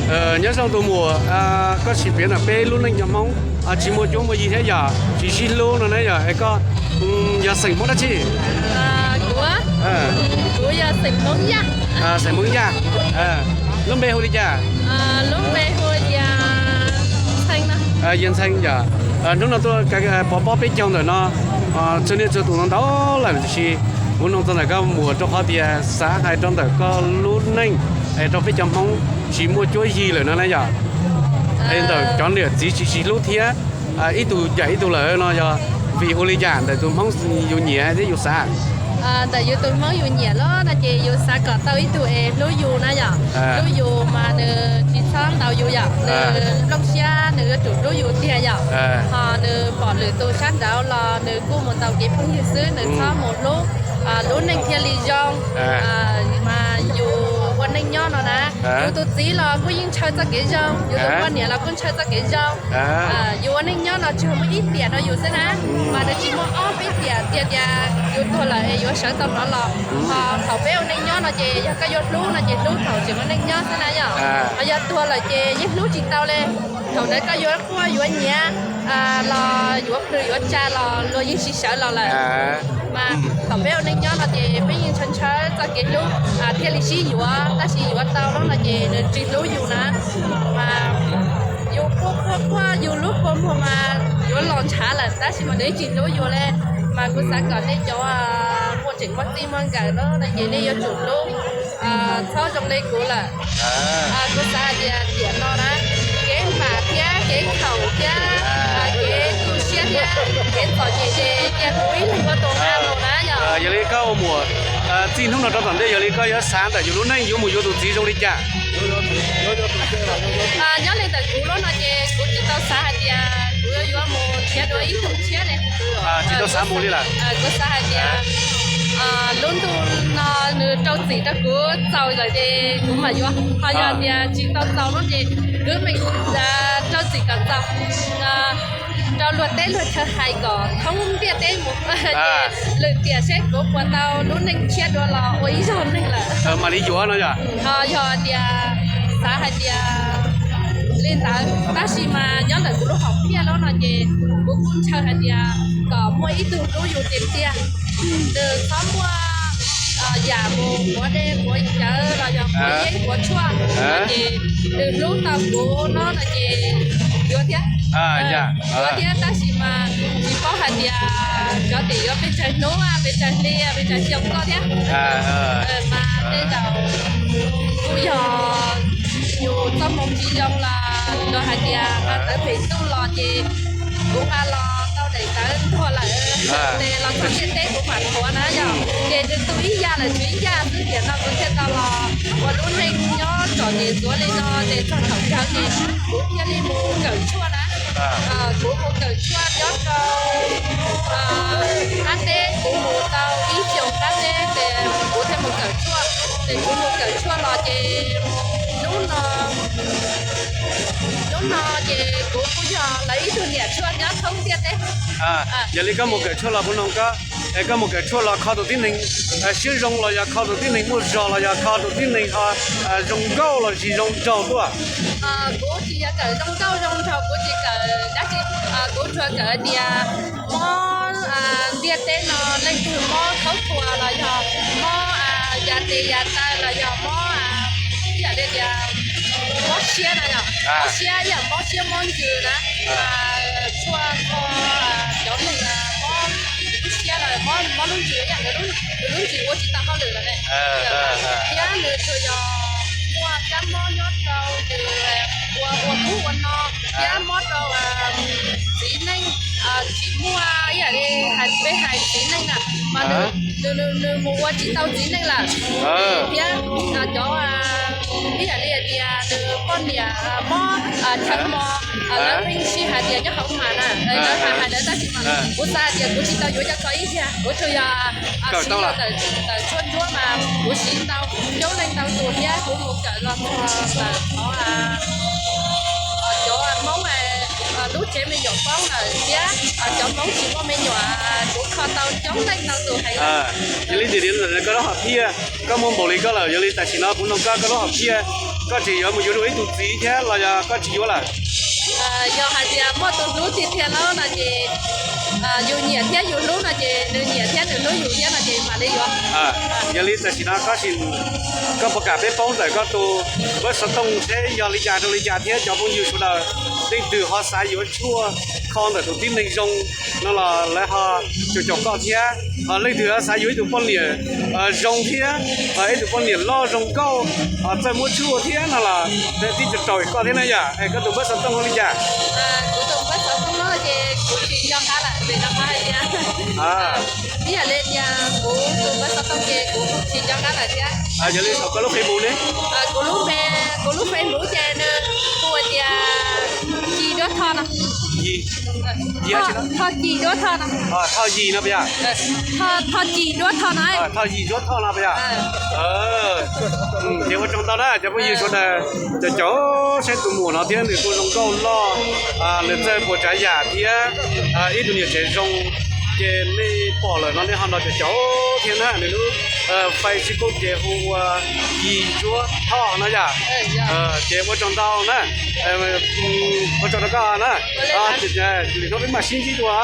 Nyob zoo tus muam, koj sim piav ntawm peb lub neej cov Hmoob tsis muaj cuab muaj yig thiab yog tsis sib hlub no na yog es koj yog xeem Hmoob dab tsi? Kuv yog xeem Hmoob Yaj. Xeem Hmoob Yaj. Lub npe hu li cas? Yawg Ntxhee yog. Hnub no tuaj pov pob peb caug ntawm no txhua niaj txhua tus no ntau lawm tiam sis kuv nug txog ntawm koj muam rau qhov tias xav hais rau ntawm koj lub neej es rau peb cov Hmoob tsis muaj cuab yig lawm no na yog es ntawm cov niam txiv tsis sib hlub thiab ib tug cawm ib tug lawm no yog vim ua li cas ntawm tus Hmoob yus nyiam thiab yus xav? Ntawm yus tus Hmoob yus nyiam los no ces yus xav kom tau ib tug es hlub yus na yom. Hlub yus mas nws tsis txhob ntaus yus yom, nws nplooj siab nws yuav tsum hlub yus tiag yom. Ho nws pom lwm tus sab nraud los nws kuj mus ntaus kev phooj ywg xwb, nws txhob mus hlub, lub neej thiaj li zoo. Mas yus ua neej nyob no na, yus tus txiv los kuj yeej ntshaw txoj kev zoo, yus tus poj niam los kuj ntshaw txoj kev zoo. Yus ua neej nyob no tsuas muaj ib tiam rau yus xwb na, mas nws tsis muaj ob peb tiam tiag tias yus tuag lawm es yuav sawv tau rov los. Ho thaum peb ua neej nyob no ces yog koj yuav hlub no ces hlub thaum tseem ua neej nyob xwb na yom. Ho yog tuag lawm ces yeej hlub tsis tau li. Thaum ntawd koj yuav quaj yuav nyiav los yuav plhws yuav tsa los luag yeej tsis sawv los lawm. Mas thaum peb ua neej nyob no ces peb yeej ntshaw ntshaw txoj kev hlub thiaj li sib yuav, tab sis yuav tau lawm no ces nws tsis hlub yus na. Mas yus quaj quaj quaj yus lub kua muag mas yuav los ntshav lawm tab sis mas nws tsis hlub yus li. Mas kuv xav kom nej cov muaj tseem muaj txij muaj nkawm no ces nej yuav tsum hlub, txhob zoo li kuv lawm. Kuv xav hais tias tiam no na, kev npam thiab kev khaum thiab kev tu siab thiab kev txom nyem ces cia kuv ib leeg ua tus haj mus na yom. Yog li koj ua muam, txij hnub no rau tom ntej yog li koj yuav xav ntawm yus lub neej yuav mus yuav tus txiv zoo li cas? Nyob li ntawm kuv lub no ces kuv tsis tau xav hais tias kuv yuav mus nrhiav dua ib tug tshiab li. Tsis tau xav mus li lawm. Kuv xav hais tias lub ntuj no nws rau txim rau kuv txaus lawm ces kuv mam yuav, ho yog tias tsis tau txaus no ces kuv mam rau txim kom txaus rau luag teb luag chaw hais kom thoob ntiaj teb mus. Lwm tiam seb kuv puas tau lub neej tshiab dua los ua ib zaug neeg lawm. Mam li yuav no yog. Ho yog tias xav hais tias li ntawd tab sis mas nyob ntawm kuv lub hom phiaj lub no ces kuv kuj ntshaw hais tias kom muaj ib tug hlub yus tiag tiag. Nws txhob muaj yam mus quav dej quav cawv los yog quav yeeb quav tshuaj, ces nws hlub tau kuv no no ces yuav thiab. Yuav thiab tab sis mas tsis paub hais tias cov tim yuav pes tsawg hnub pes tsawg hli pes tsawg xyoo koj thiab. Mas tej zaum kuj yog yus txoj hmoo tsis zoo los luag hais tias nqa tawv pem ntuj los ces kuv nqa los tau daim tawv ntuag lawm, tes los txog ntiaj teb kuv mam thuav na yog. Ces nws tu ib yam lawm tshuav ib yam xwb tiam no kuv thiaj tau los ua lub neej nyob tsom nyem ntxuav li no ces txog thaum kawg ces kuv thiaj li mus kawm tshuaj na. Kuv mus kawm tshuaj nyob rau qab teb, kuv mus tau ib xyoos qab teb ces kuv thiaj mus kawm tshuaj. Ces kuv mus kawm tshuaj los ces hnub no hnub no ces kuv kuj yog lawv ib tug niam tshuaj nyob thoob ntiaj teb. Yog li koj mus kawm tshuaj los kuv noog koj, es koj mus kawm tshuaj los kho tus tib neeg siab zoo los yog kho tus tib neeg muaj zog los yog kho tus tib neeg ho zoo nkauj los sis zoo nraug tuaj? Kuv tsis yog kawm zoo nkauj zoo nraug, kuv tsis kawm dab tsi, kuv tsuas kawm tias mob ntiaj teb no leej twg mob khaub thuas los yog mob yas tes yas taw los yog mob ib yam li tias mob siab na yom, mob siab ib yam mob siab mob ntsws na, mas tshuaj kho cov neeg mob lub siab los mob lub ntsws ib yam li lub ntsws ua tsis tau hauj lwm lawm ne. Thiab nws tsuas yog muaj kab mob nyob rau nws ua ua ub ua no thiab mob rau txiv neej, tsis muaj ib yam li hais peb hais txiv neej na, mas nws mus ua tsis tau txiv neej lawm. Thiab cov ib yam li hais tias nws poj niam mob chaw mos, lawv pheej sij hais tias nyob hauv mas na, lawv hais hais ntawd tab sis mas kuv xav hais tias kuv tsis tau yuav cov ko ib tiag, kuv tsuas yog siv ntawm tshuaj ntsuab mas kuv siv ntau, coob leej ntau tus thiab kuv mus kawm los txog ntawm qhov cov Hmoob lub tsev me nyuam poob lawm thiab cov Hmoob tsis muaj me nyuam, kuv kho tau coob leej ntau tus heev. Yog li tias koj lub hom phiaj, koj muaj npaum li koj lawm, yog li tam sim no kuv nug koj, koj lub hom phiaj Koj tseem yuav mus yuav dua ib tug txiv thiab los yog koj tsis yuav lawm? Yog hais tias muaj tus hlub tiag tiag no no ces, yus nyiam thiab yus hlub no ces nws nyiam thiab nws hlub yus thiab no ces mam li yuav. Yog li tam sim no koj, koj puas kam peb paub ntawm koj tus npawb xov tooj seb yog li cas rau li cas thiab cov phooj ywg sawv daws leej twg ho xav yuav tshuaj kho ntawm tus tib neeg zoo no los lawv ho caum caum koj thiab. Ho leej twg ho xav yuav ib tug poj niam zoo thiab, ib tug poj niam loj zoo nkauj, txawj muab tshuaj thiab no los tib co raug koj thiab na yom. Es koj tus npawb xov tooj hu li cas? Kuv tus npawb xov tooj no ces kuv tsis nco qab lawm, vim rau qhov hais tias, ib yam li tias kuv tus npawb xov tooj ces kuv tsis nco qab lawm thiab. Yog li thaum koj lub Facebook ne? Kuv lub npe, kuv lub Facebook ces nws hu tias Ci Duab Thoj no. Thoj Ci Duab Thoj no. Thoj Yis no puas yog? Thoj Ci Duab Thoj no. Thoj Yis Duab Thoj no puas yog? Ces ua tsaug ntau na cov phooj ywg sawv daws, caum caum saib tus muam no thiab nws kuj zoo nkauj loj, nws txawj puas tsav yam thiab ib tug niam tsev zoo. Ces nej pom lawm no nej ho nrog caum caum thiab na, nws lub Facebook ces hu ua Yis Duab Thoj no yom. Ces ua tsaug ntau na, ua tsaug rau koj na. Lwm hnub peb mam sib ntsib dua.